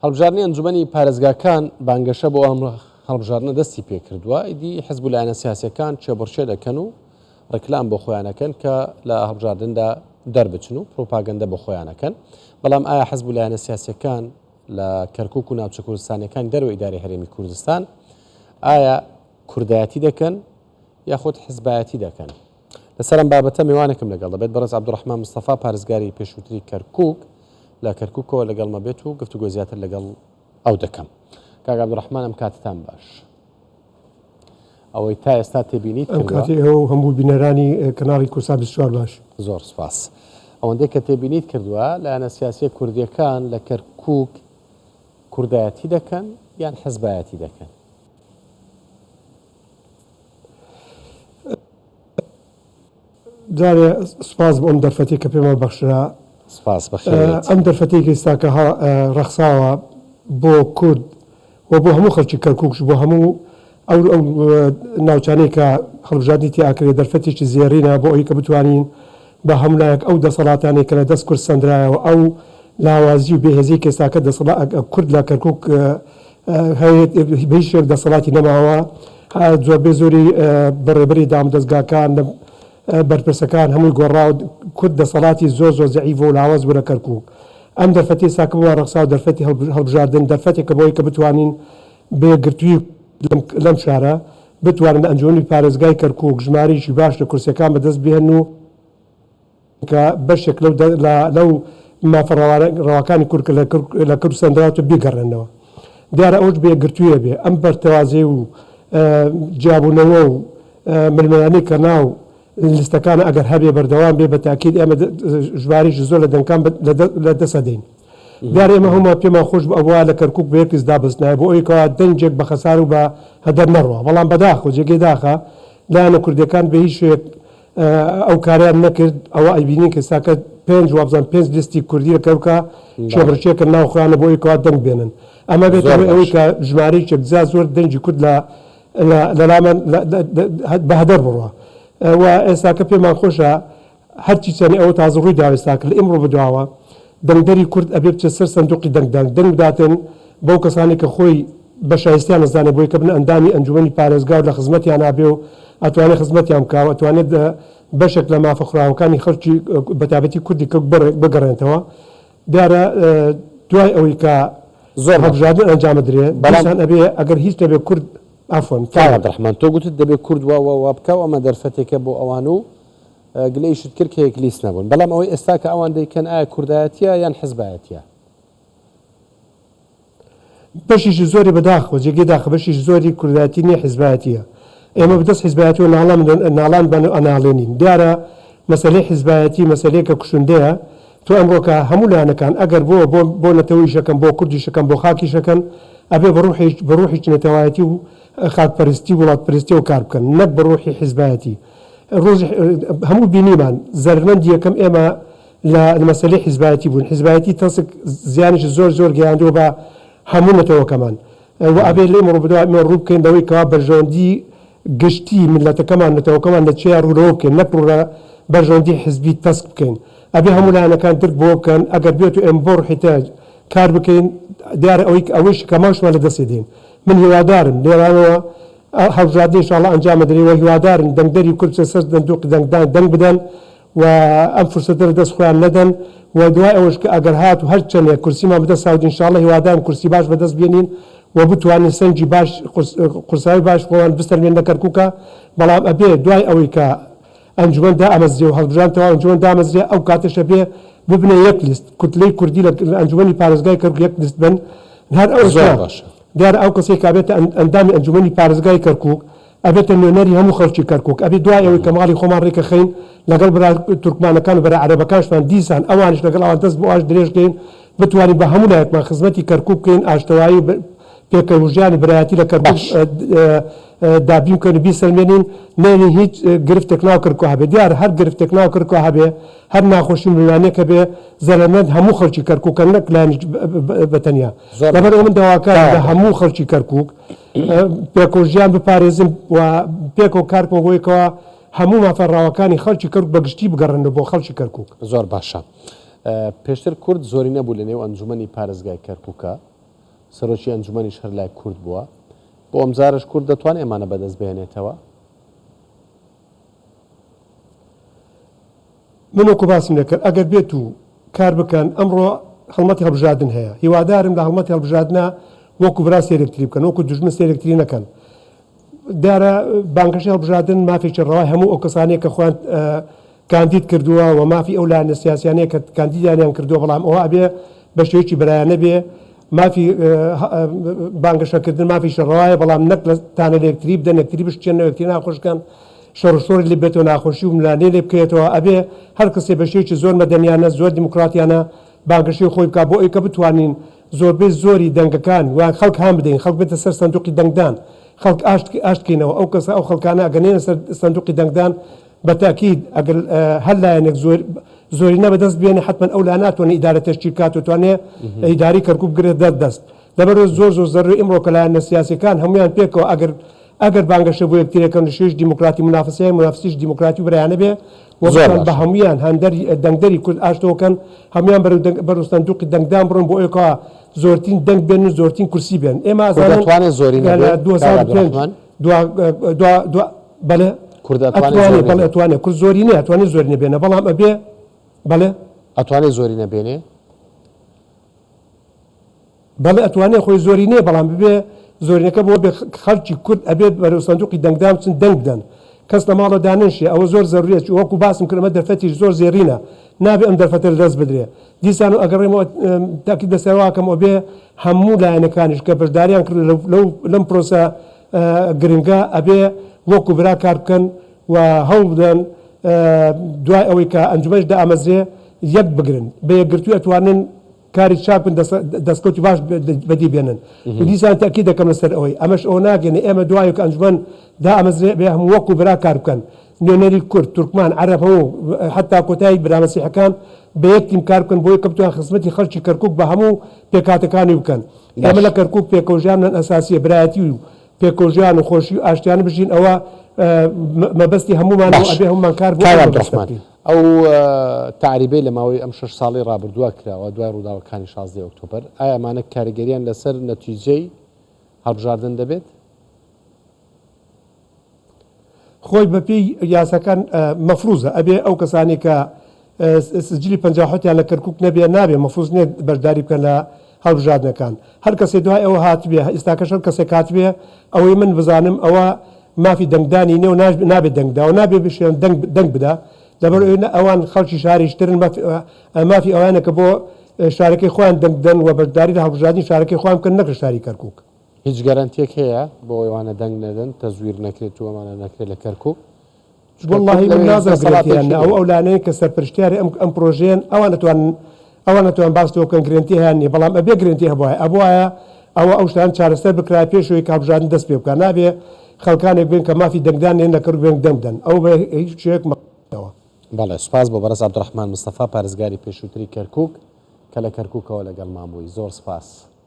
هەڵبژاردنی ئەنجومەنی پارێزگاکان بانگەشە بۆ ئەم هەڵبژاردنە دەستی پێکردووە، ئیدی حزب و لایەنە سیاسیەکان کێبڕکێ دەکەن و ڕیکلام بۆ خۆیان ئەکەن کە لە هەڵبژاردندا دەربچن و پروپاگەندە بۆ خۆیان ئەکەن، بەڵام ئایا حزب و لایەنە سیاسیەکان لە کەرکوک و ناوچە کوردستانیەکانی دەرەوەی ئیدارەی هەرێمی کوردستان ئایا کوردایەتی دەکەن یاخود حزبایەتی دەکەن؟ لەسەر ئەم بابەتە میوانێکم لەگەڵ دەبێت، بەڕێز عەبدولڕەحمان مستەفا پارێزگاری پێشووتری کەرکووک لە کەرکووکەوە لەگەڵمە بێت و گفتوگۆی زیاتر لەگەڵ ئەو دەکەم. کاک عەبدولڕەحمان ئەم کاتتان باش. ئەوەی تا ئێستا تێبینیت ئەم کردووە. کاتی ئێوە و هەموو بینەرانی کەناڵی کوردسات 24 باش. زۆر سوپاس. ئەوەندەی کە تێبینیت کردووە لایەنە سیاسییە کوردییەکان لە کەرکووک کوردایەتی دەکەن یان حزبایەتی دەکەن؟ جارێ سوپاس بۆ ئەم دەرفەتەی کە پێمان بەخشرا. سوپاس، بەخێربێیت. ئەم دەرفەتەی کە ئیستاکە ڕەخساوە بۆ کورد و بۆ هەموو خەڵکی کەرکووکش بۆ هەموو ئەو ئەو ناوچانەی کە هەڵبژاردنی تیا ئەکرێ دەرفەتێکی زێڕینە بۆ ئەوەی کە بتوانین بە هەموو لایەک ئەو دەسەڵاتانەی کە لە دەست کورد سەندرایەوە ئەو لاوازی و بێهێزیی کە ئێستاکە دەسەڵا کورد لە کەرکووک هەیە بە هیچ شێوەیەک دەسەڵاتی نەماوە، زۆربەی زۆری بەڕێوەبەری دامودەزگاکان، بەرپرسەکان هەمووی گۆڕاوە، کورد دەسەڵاتی زۆر زۆر زەعیف و لاواز بوو لە کەرکووک. ئەم دەرفەتەی ئێستا کە بۆمان ڕەخساوە دەرفەتی هەڵبژاردن، دەرفەتێکە بۆ ئەوەی کە بتوانین بە یەکگرتوویی لەم شارە بتوانن لە ئەنجومەنی پارێزگای کەرکووک ژمارەیەکی باش لە کورسییەکان بەدەست بهێنن و کە بەشێک لەو لەو مافە ڕەواکانی کورد کە لە کوردستان دراوەتە بیگەڕێننەوە. دیارە ئەوەش بە یەکگرتوویە بێ ئەم پەرتەوازەی و جیابوونەوە و ململانێی کە ناو لیستەکانە ئەگەر هەبێ بەردەوام بێ بە تاکید ئێمە ژمارەیەکی زۆر لە دەنگەکان لە دەست ئەدەین. دیارە ئێمە هەموومان پێمان خۆش بوو ئەبوا لە کەرکووک بە یەک لیست دابەستنایە بۆ ئەوەی کەوا دەنگێک بە خەسار و بە هەدەر نەڕوا بەڵام بەداخەوە جێگەی داخە لایەنە کوردییەکان بە هیچ شێوەیەک ئەو کارەیان نەکرد ئەوە ئەیبینین کە ئێستاکە پێنج وابزانم پێنج لیستی کوردی لە کەرکوکا کێبڕکێکن ناو خۆیانە بۆ ئەوەی کەوا دەنگ بێنن ئەمە بێتە زۆر هۆی ئەوەی باش. کە ژمارەیەکی یەکجار زۆر دەنگی کورد لە لە لەلامان بە هەدەر بڕوا و ئێستاکە پێمان خۆشە هەرچی چەنێ ئەوە تازە ڕووی داوە ئێستاکە لە ئیمڕۆ بەدواوە دەنگدەری کورد ئەبێ بچێت سەر سەندوقی دەنگدان دەنگ بداتن بەو کەسانەی کە خۆی بە شایستەیان ئەزانێ بۆی کە بنە ئەندامی ئەنجومەنی پارێزگا و لە خزمەتیانا بێ و ئەتوانێ خزمەتیان بکا و ئەتوانێت بەشێک لە مافە خوراوەکانی خەڵکی بەتایبەتی کوردی کە بگەڕێنتەوە دیارە دوای ئەوەی کە زۆر باش. هەڵبژاردن ئەنجام بدرێ بەڵام دیسان ئەبێ ئەگەر هیچ نەبێ کورد عەفوەن کاک فەرموو. عەبدولڕەحمان تۆ گوتت دەبێ کورد وا وا وا بکا و ئەمە دەرفەتێکە بۆ ئەوان و گلەیشت کرد کە یەک لیست نەبوون بەڵام ئەوەی ئێستا کە ئەوان دەیکەن ئایا کوردایەتیە یان حزبایەتیە؟ بەشیکی زۆری بەداخەوە جێگەی داخە بەشیکی زۆری کوردایەتی نیە حیزبایەتیە ئێمە بەدەست حیزبایەتیەوە ناڵان ناڵاندمان و ئەناڵێنین دیارە مەسەلەی حیزبایەتی مەسەلەیەکە کوشندەیە تۆ ئەمڕۆکە هەموو لایەنەکان ئەگەر بۆ بۆ بۆ نەتەوەیشەکەن بۆ کوردیشەکەن بۆ خاکیشەکەن ئەبێ بە ڕوحی بە ڕوحی نەتەوایەتی و خاکپەرستی و وڵاتپەرستیەوە کار بکەن نەک بە ڕوحی حیزبایەتی ڕۆژی هەموو بینیمان زەرەرمەندی یەکەم ئێمە لە مەسەلەی حیزبایەتی بوون، حیزبایەتی تەسک زیانێکی زۆر زۆر گەیاندووە بە هەموو نەتەوەکەمان و ئەبێ لەم ڕوو ئێمە ڕوو بکەین لەوەی کەوا بەرژەوەندی گشتی میللەتەکەمان نەتەوەکەمان لە چییە ڕوو لەوە بکەین نەک ڕوو لە بەرژەوەندی حیزبی تەسک بکەین ئەبێ هەموو لایەنەکان درک بەوە بکەن ئەگەر بێت و ئێمە بۆ ڕوحی تە کار بکەین دیارە ئەوەی ئەوەیش کە ماوشمان لە دەستی دێین من هیوادارم لێرانەوە هەڵبژاردن ان شاء اللە ئەنجام ئەدرێ و هیوادارم دەنگدەری کورد بچێت سەر سندوقی دەنگدان دەنگ بدەن و ئەم فرسەتە لە دەست خۆیان نەدەن و دوای ئەوەش کە ئەگەر هات و هەر چەندێک کورسیمان بەدەست هاوت ان شاء اللە هیوادارم کورسی باش بەدەست بێنین و بتوانین سەنگی باش قورسایی باش خۆمان بسەلمێنین لە کەرکوکا بەڵام ئەبێ دوای ئەوەی کە ئەنجومەن دامەزرێ و هەڵبژاردن تەواو ئەنجومەن دامەزرێ ئەو کاتەش ئەبێ ببنە یەک لیست کوتلەی کوردی لە ئەنجومەنی پارێزگای کەرکوک یەک لیست بن هەر ئەوەش زۆر نا باشە. دیارە ئەو کەسەی کە ئەبێتە ئەندامی ئەنجومەنی پارێزگای کەرکوک ئەبێتە نوێنەری هەموو خەڵکی کەرکوک ئەبێ دوای ئەوەی کە ماڵی خۆمان ڕێکەخەین لەگەڵ برا تورکمانەکان و برا عەرەبەکانشمان دیسان ئەوانیش لەگەڵ ئەوان دەست بۆ ئاش درێژ کەین بتوانین بە هەموو لایەکمان خزمەتی کەرکوک بکەین ئاشتەوایی و پێکەوژیان و برایەتی لە کەرکوک باش. دابین بکەین و بیسەلمێنین نەیەڵین هیچ گرفتێک ناو کەرکوک هەبێ دیارە هەر گرفتێک ناو کەرکوک هەبێ هەر ناخۆشی و ململانێک هەبێ زەرەرمەند هەموو خەڵکی کەرکوکە نەک لایەنێکی بە تەنیا زۆر لەبەر باشە ئەوە من داواکارم کاک لە عەبدولڕەحمان. هەموو خەڵکی کەرکوک پێکەوە ژیان بپارێزن و پێکەوە کار بکەن بۆ ئەوەی کەوا هەموو مافە ڕەواکانی خەڵکی کەرکوک بە گشتی بگەڕێنەوە بۆ خەڵکی کەرکوک. زۆر باشە. پێشتر کورد زۆرینە بوو لە نێو ئەنجومەنی پارێزگای کەرکوکا. سەرۆکی ئەنجومەنیش هەر لای کورد بووە. بۆ ئەمجارەش کورد دەتوانێت ئەمانە بەدەست بهێنێتەوە؟ من وەکو باسم لێکرد ئەگەر بێت و کار بکەن ئەمڕۆ هەڵمەتی هەڵبژاردن هەیە هیوادارم لە هەڵمەتی هەڵبژاردنە وەکو برا سەیرێکتری بکەن وەکو دوژمن سەیرێکتری نەکەن دیارە بانگەشەی هەڵبژاردن مافێکی ڕەوای هەموو ئەو کەسانەیە کە خۆیان کاندید کردووە و مافی ئەو لایەنە سیاسیانەیە کە کاندیدیانیان کردووە بەڵام ئەوە ئەبێ بە شێوەیەکی برایانە بێ مافی بانگەشەکردن مافێکی ڕەوایە بەڵام نەک لە تانە لە یەکتری بدەن یەکتری بشکێنەوە یەکتری ناخۆش بکەن شەڕ و شۆڕی لێ بێتەوە ناخۆشی و ململانێ لێ بکەوێتەوە ئەبێ هەر کەسێ بە شێوەیەکی زۆر مەدەنیانە زۆر دیموکراتیانە بانگەشەی خۆی بکات بۆ ئەوی کە بتوانین زۆربەی زۆری دەنگەکان و خەڵک هان بدەین خەڵک بێتە سەر سەندوقی دەنگدان خەڵک ئاشت ئاشت کەینەوە ئەو کەسە ئەو خەڵکانە ئەگەر نێنە سەر سەندوقی دەنگدان بە تەئکید ئەگەر هەر لایەنێک زۆر زۆرینە بەدەست بێنێ حەتمەن ئەو لایەنە ناتوانێ ئیدارە تەشکیل بکات و توانێ ئیدارەی کەرکوک بگرێتە دەست لەبەرئەوە زۆر زۆر زەروری ئیمڕۆ کە لایەنە سیاسیەکان هەموویان پێکەوە ئەگەر ئەگەر بانگەشە بۆ یەکتری ئەکەن و شێوەیەکی دیموکراتی مونافەسەیان مونافەسەیەکی دیموکراتی و برایانە بێ و زۆر بتوان بە باشە. هەموویان هاندەری دەنگدەری کورد ئاشتەوە کەن هەموویان بەرەو دەنگ بەرەو سەندوقی دەنگدان بڕۆن بۆ ئەوەی کەوا زۆرترین دەنگ بێنن و زۆرترین کورسی بێن ئێمە کورد ئەزانن ئەتوانێ زۆرینە لە بێت کاک 2005 عەبدولڕەحمان؟ دوا دوا دوا بەڵێ کورد ئەتوانێ ئەتوانێ زۆرینە بەڵێ بێت؟ ئەتوانێ کورد زۆرینەیە ئەتوانێ زۆرینە بێنە بەڵام ئەبێ بەڵێ. ئەتوانێ زۆرینە بێنێ؟ بەڵێ ئەتوانێ خۆی زۆرینەیە بەڵام ببێ زۆرینەکە بۆ بێ خەڵکی کورد ئەبێ بەرەو سەندوقی دەنگدان بچن دەنگ بدەن کەس لە ماڵەوە دانەنشێ ئەوە زۆر زەروریە چ وەکو باسم کرد ئەمە دەرفەتیش زۆر زێڕینە نابێ ئەم دەرفەتە لەدەست بدرێ دیسان و ئەگەڕێمەوە تاکید لەسەر ئەوە ئەکەم ئەبێ هەموو لایەنەکانیش کە بەشداریان کرد لەو لەم پرۆسە گرنگە ئەبێ وەکو برا کار بکەن و هەوڵ بدەن دوای ئەوەی کە ئەنجومەنیش دامەزرێ یەک بگرن بە یەکگرتووی ئەتوانن کاری چاک بن دەستکەوتی باش بەدی بێنن و دیسان تەئکید دەکەم لەسەر ئەوەی ئەمەش ئەوە ناگەینێ ئێمە دوای کە ئەنجومەن دامەزرێ بێ هەموو وەکو برا کار بکەن نوێنەری کورد تورکمان عەرەب هەموو حەتا کۆتایی برا مەسیحەکان بە یەک تیم کار بکەن بۆی کە بتوان خزمەتی خەڵکی کەرکوک بە هەموو پێکهاتەکانی بکەن ئێمە لە کەرکوک پێکەوەژیانمان ئەساسیە برایەتی و پێکەوەژیان و خۆشی و ئاشتیانە بژین ئەوە مەبەستی هەموومانە و باش ئەبێ هەموومان کار بۆ کاک ئەو مەبەستە عەبدولڕەحمان بکەین. ئەو تەعریبەی لە ماوەی ئەم شەش ساڵەی ڕابردووە کراوە دوای ڕووداوەکانی شازدەی ئۆکتۆبەر، ئایا ئەمانە کاریگەریان لەسەر نەتیجەی هەڵبژاردن دەبێت؟ خۆی بەپێی یاساکان مەفروزە ئەبێ ئەو کەسانەی کە سجلی 57 یان لە کەرکوک نەبێ نابێ مەفروز نیە بەشداری بکەن لە هەڵبژاردنەکان هەر کەسێ دوای ئەوە هاتبێ ئیستاکەش هەر کەسێک هاتبێ ئەوەی من بزانم ئەوە مافی دەنگدانی نیە و نابێ دەنگ بدا و نابێ بشێن دەنگ دەنگ بدا لەبەر ئەوەی نە ئەوان خەڵکی شاریشترن مافی ئەوانە کە بۆ شارەکەی خۆیان دەنگ بدەن و بەشداری لە هەڵبژاردنی شارەکەی خۆیان بکەن نەک لە شاری کەرکوک. هیچ گەرەنتیەک هەیە بۆ ئەوەی ئەوانە دەنگ نەدەن تەزویر نەکرێت و ئەمانە نەکرێت لە کەرکوک؟ چونکە کورد وەڵاهی من لەوێ هیچ نازانم گرێنتی هەیە دەسەڵاتێکی نا ئەوە نیە. ئەو لایەنەیە کە سەرپەرشتیاری ئەم ئەم پرۆژەیەن ئەوان ئەتوانن ئەوان ئەتوان باس لەوە بکەن گرێنتی هەیە یان نیە بەڵام ئەبێ گرێنتی هەبوایە ئەبوایە ئەوە ئەو شتانە چارەسەر بکرایە پێش ئەوەی کە هەڵبژاردن دەست پێ بکا نابێ خەڵکانێک بێن کە مافی دەنگدان نیە لە کەرکوک بێن دەنگ بدەن ئەوە بە هیچ شێوەیەک مەقبوڵ بەڵێ سوپاس بۆ بەڕێز عەبدولڕەحمان مستەفا پارێزگاری پێشووتری کەرکوک کە لە کەرکوکەوە لەگەڵمان بووی زۆر سوپاس.